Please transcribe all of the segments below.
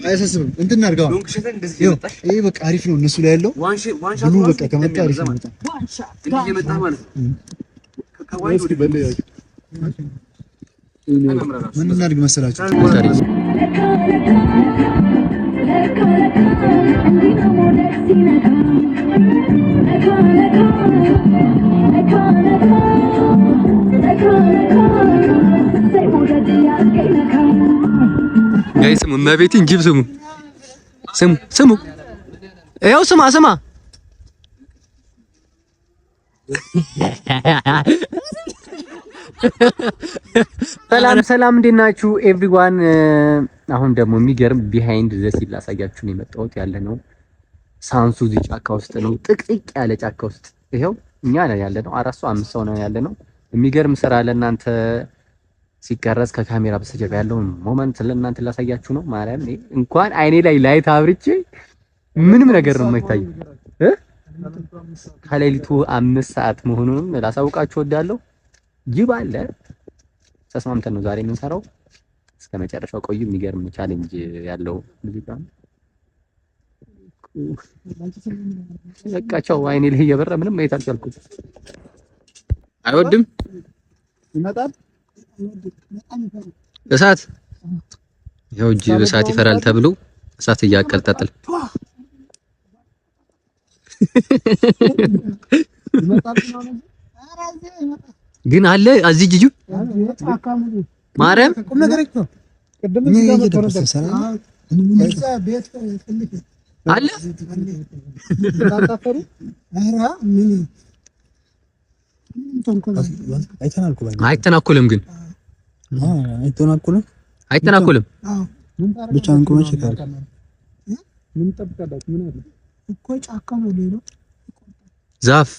አያሳስብም። እንትን እናድርገው። ይሄ በቃ አሪፍ ነው። እነሱ ላይ ያለው blue በቃ ከመጣ አሪፍ ነው። ምን እናድርግ መሰላችሁ? Guys ስሙ፣ እመቤቴን ጅብ ስሙ፣ ስሙ፣ ስሙ፣ ይኸው ስማ፣ ስማ። ሰላም ሰላም፣ እንዴት ናችሁ everyone? አሁን ደግሞ የሚገርም behind the scene ላሳያችሁ ነው የመጣሁት። ያለ ነው ሳንሱ እዚህ ጫካ ውስጥ ነው፣ ጥቅጥቅ ያለ ጫካ ውስጥ። ይኸው እኛ ነን ያለ ነው፣ አራት ሰው አምስት ሰው ነው ያለ ነው። የሚገርም ስራ ለእናንተ ሲቀረጽ ከካሜራ በስተጀርባ ያለውን moment ለእናንተ ላሳያችሁ ነው። ማርያም እንኳን አይኔ ላይ light አብርቼ ምንም ነገር ነው የማይታየው እ ከሌሊቱ 5 ሰዓት መሆኑንም ላሳውቃችሁ እወዳለሁ። ጅብ አለ። ተስማምተን ነው ዛሬ የምንሰራው። እስከ መጨረሻው ቆዩ። የሚገርም challenge ያለው ሙዚቃ ነው። በቃ ቻው። አይኔ ላይ እየበራ ምንም ማየት አልቻልኩም። አይወድም ይመጣል። እሳት ያው ጅብ እሳት ይፈራል ተብሎ እሳት እያቀልጠጥል ግን አለ እዚህ ጅጅ ማርያም ቁም ነገር እኮ አለ። አይተናኮልም ግን አይተናኮልም አይተናኮልም። ብቻውን ቆመ check ዛፍ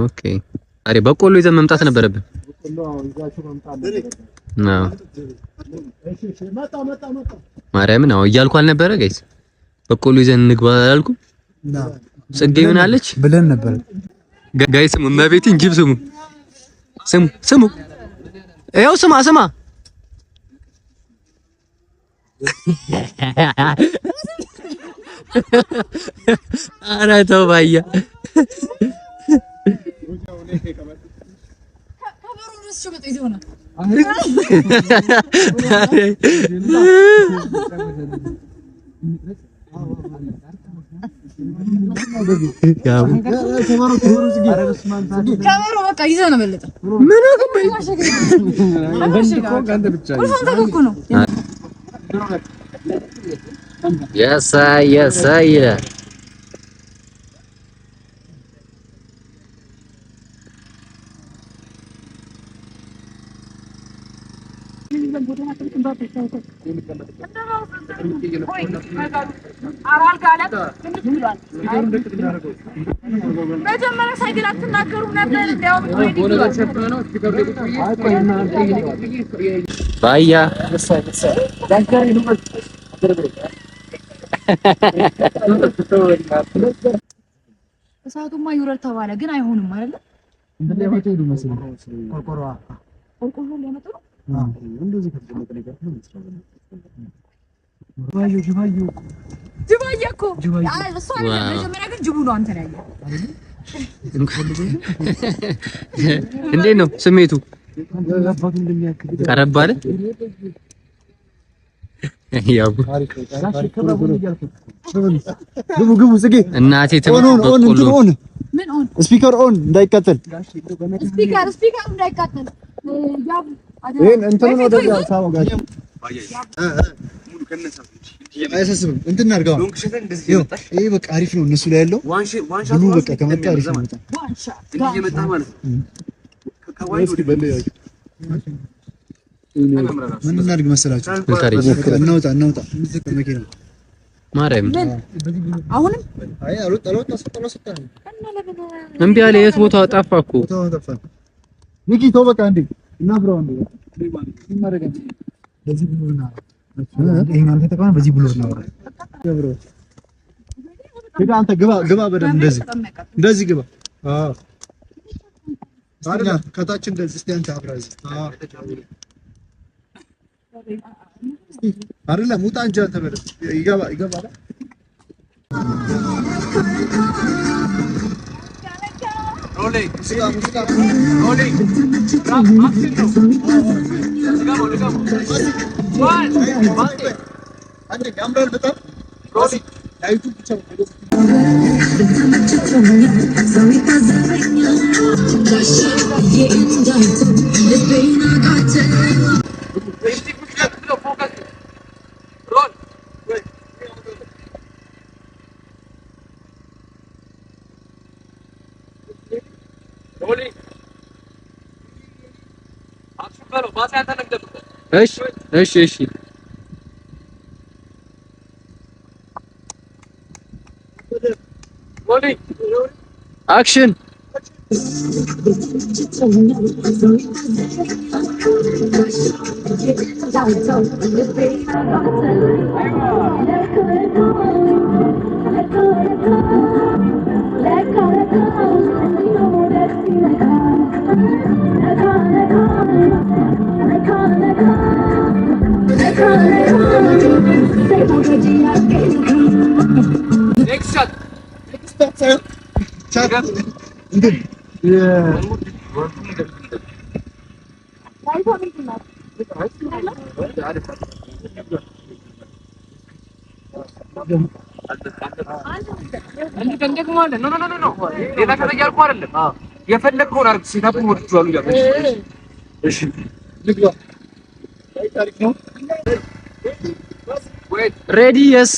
okay። አሬ በቆሎ ይዘን መምጣት ነበረብን። አዎ ማርያምን፣ አዎ እያልኩ አልነበረ guys? በቆሎ ይዘን እንግባ አላልኩም? ጽጌ ምን አለች ብለን ነበር። Guys ስሙ፣ እመቤቴን ጅብ ስሙ፣ ስሙ፣ ስሙ፣ ይኸው ስማ፣ ስማ። ኧረ ተው ባያ። ከበሮ በቃ ይዘህ ነው በለጠ። ምን አገባኝ? እኮ ነው። የሳይ የሳይ ይላል። መጀመሪያ ሳይገል አትናገሩም ነበር። እንዲያውም ባያ እሳቱማ ይውረድ ተባለ፣ ግን አይሆንም አይደለ? ቆርቆሮ ሊያመጡ ነው። ጅባዬ እኮ እሱ አይደለም። መጀመሪያ ግን ጅቡ ነው አንተን ያየህ። እንዴት ነው ስሜቱ? ቀረብ አለ? ያው ግቡ ግቡ፣ ጽጌ እናቴ on on on እንትን on ምን on Speaker on እንዳይቃጠል። Speaker speaker እንዳይቃጠል ያው ይሄን እንትኑን ወደዚያ ሳበው ጋር አያሳስብም። እንትን እናድርገው። ይሄ በቃ አሪፍ ነው። እነሱ ላይ ያለው blue በቃ ከመጣ አሪፍ ነው። በጣም ምን እናድርግ መሰላችሁ? እናውጣ እናውጣ መኪና ማርያም አሁንም አይ አልወጣ አልወጣ አስወጣ እምቢ አለ። የት ቦታ ጠፋ እኮ። ሚኪ ተው በቃ እንዴ እናብረው እንዴ በዚህ ብሎ በዚህ ብሎ ነው። አንተ ግባ ግባ፣ በደምብ እንደዚህ እንደዚህ ግባ። አዎ ከታች እንደዚህ እስቲ አንተ አብራዝ አይደለም ውጣ እንጂ አንተ በለው ይገባ ይገባ። ያምራል በጣም light ኡ ብቻ እሺ እሺ እሺ action የፈለግከውን አድርግ። setup ኡን ወድጄዋለሁ እያልኩ እሺ፣ ready yes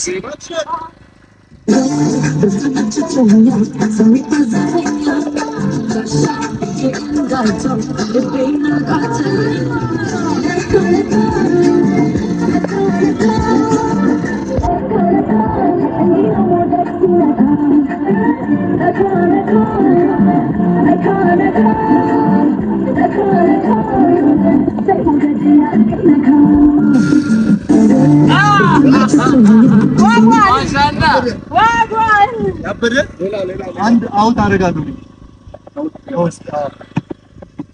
አንድ out አደርጋለሁ።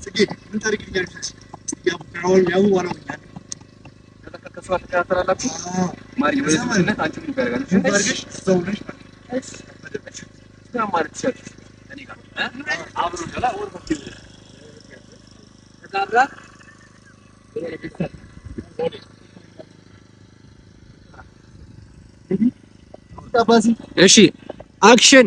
ጽጌ ምን ታደርጊልኛለሽ? እሺ action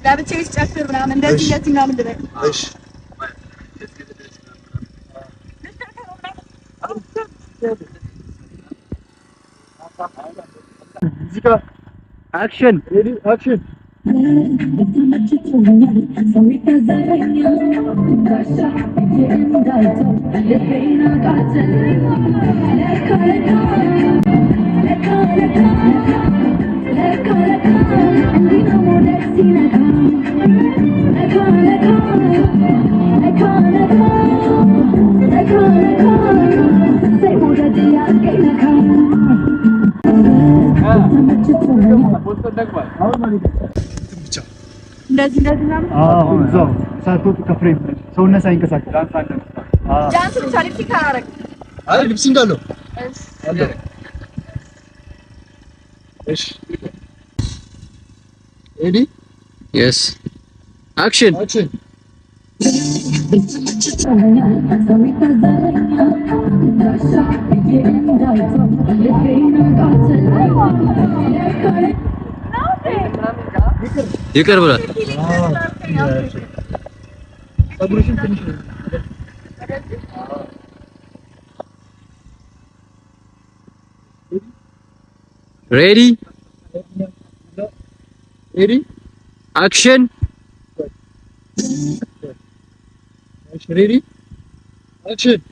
ለብቻዬ ስጨፍር ምናምን እንደዚህ እንደዚህ ምናምን ልበል። እሺ action ready action እንደዚህ እንደዚህ ምናምን እዛው ሳትወጡ ከ frame ሰውነት ሳይንቀሳቀስ ዳንስ ብቻ lip sync አላደርግም። አይ lip sync አለው አለው። እሺ ready yes action action ይቅር ብሏል። ፀጉርሽን ትንሽ ready ready action Ready, action.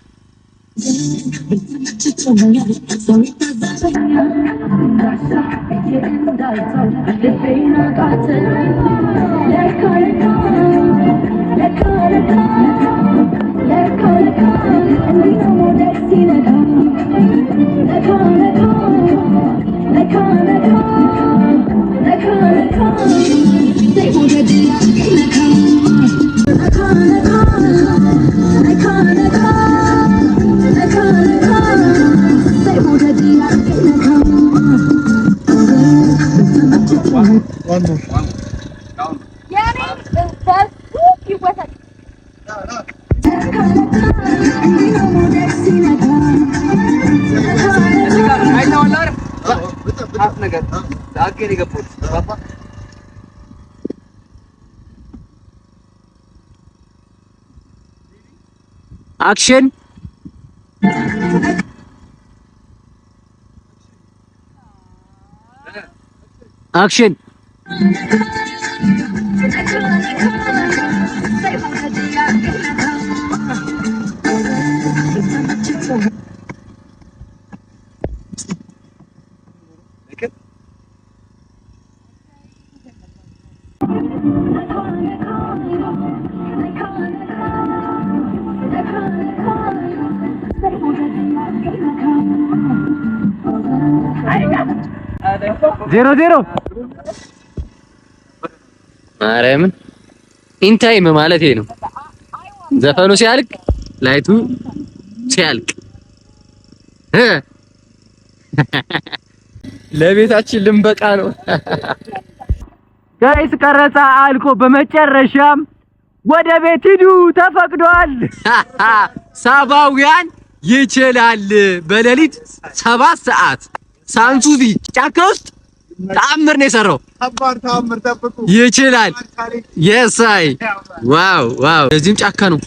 One more. የኔ ይወሰድ። አይተኸዋል አይደል? ነገር አገር የገባሁት Action. Action. 0-0. ማርያምን in time ማለት ይሄ ነው። ዘፈኑ ሲያልቅ light ኡ ሲያልቅ ለቤታችን ልንበቃ ነው። Guys፣ ቀረጻ አልቆ በመጨረሻም ወደ ቤት ሂዱ ተፈቅዷል። ሳባውያን ይችላል። በሌሊት 7 ሰዓት ሳንሱዚ ጫካ ውስጥ ተአምር ነው የሰራው። ተአምር ጠብቁ። ይችላል። የሳይ wow wow! እዚህም ጫካ ነው።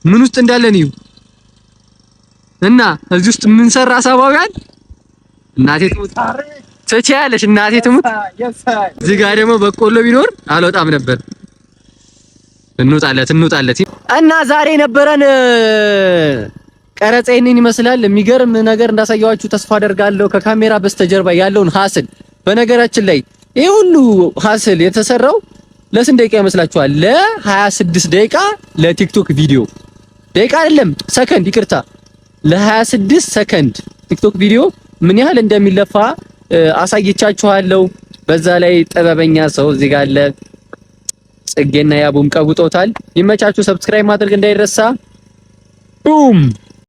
ምን ውስጥ እንዳለን እዩ እና እዚህ ውስጥ ምን ሰራ ሳባውያን? እናቴ ትሙት ትችያለሽ። እናቴ ትሙት። እዚህ ጋር ደግሞ በቆሎ ቢኖር አልወጣም ነበር። እንውጣለት እንውጣለት። እና ዛሬ የነበረን ቀረጻ ይህንን ይመስላል። የሚገርም ነገር እንዳሳየኋችሁ ተስፋ አደርጋለሁ። ከካሜራ በስተጀርባ ያለውን hustle፣ በነገራችን ላይ ይህ ሁሉ hustle የተሰራው ለስንት ደቂቃ ይመስላችኋል? ለ26 ደቂቃ ለቲክቶክ ቪዲዮ፣ ደቂቃ አይደለም ሰከንድ፣ ይቅርታ፣ ለ26 ሰከንድ ቲክቶክ ቪዲዮ ምን ያህል እንደሚለፋ አሳይቻችኋለሁ። በዛ ላይ ጥበበኛ ሰው እዚህ ጋር አለ። ጽጌና ያቡም ቀውጦታል። ይመቻችሁ። Subscribe ማድረግ እንዳይረሳ። Boom.